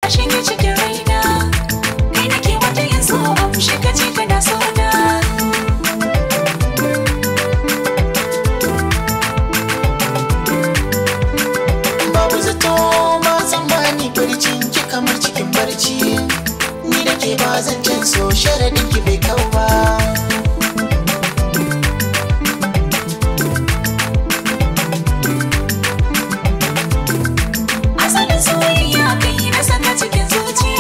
Shige cikin raina, kai nake wata yin so, amshi ka ce kana so na. Babu zato ba tsammani barcin ki kamar cikin barci. Ni da ke ba zan can so sharadin ki bai kau ba. Asalin soyayya kai na saka cikin zuci.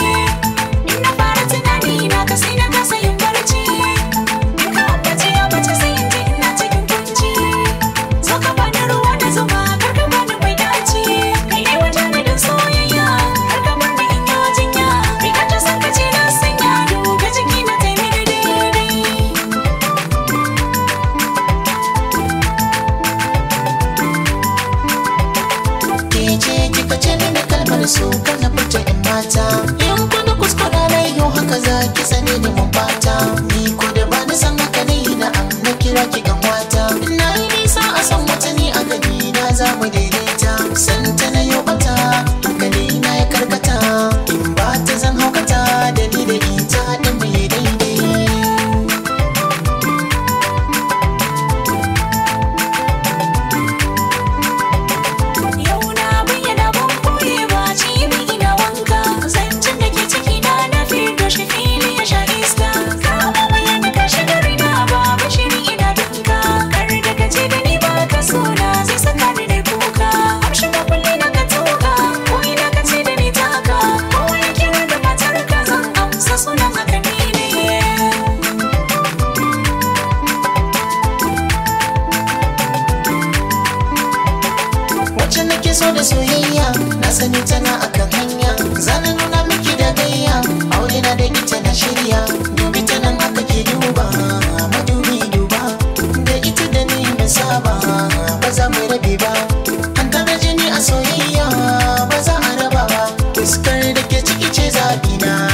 In na fara tunani na ka sai na kasa yin barci. In ka ambace ya mace sai in ji ina cikin kunci. Zo ka bani ruwa da zuma, kar ka bani mai daci. Kai ne wajen nadin soyayya, kar ka bar ni in yi jinya. Riga ta san ka ce na sanya, duka jiki na taimini daidai. Ke ce kika ce mini kalmar so kan na furta in mata. In kuna kuskura na yau haka za ki tsane ni mun bata. Ni ko da bani san haka ne na am na kira ki gan wata. Na yi nisa a san wata ni a gani na za mu daidaita. Santa na yau bata hankali na ya karkata. In ba ta zan haukata da ni da ita haɗin mu yi daidai. Yau na bayyana ban boye ba, cibi ina wanka. Zancen da ke ciki na na fito shi fili ya sha iska. Kama bayyana ka shiga rina ba bashiri ina dinka. Kar da ka ce da ni ba ka so na zai saka ni da kuka. Amshin ka kulle na ka tuka, ko ina ka ce da ni taka. Ko ya kira da matar ka zan amsa sunan haka ni ne. Wacce nake so da soyayya na sani tana akan hanya. Zana nuna miki da gayya aure na da ita na shirya. Dubi ta nan haka ke duba madubi duba. Da ita da ni mun saba ba za mu rabe ba. An tana jini a soyayya ba za a raba ba. Fuskar da ke ciki ce zaɓi na.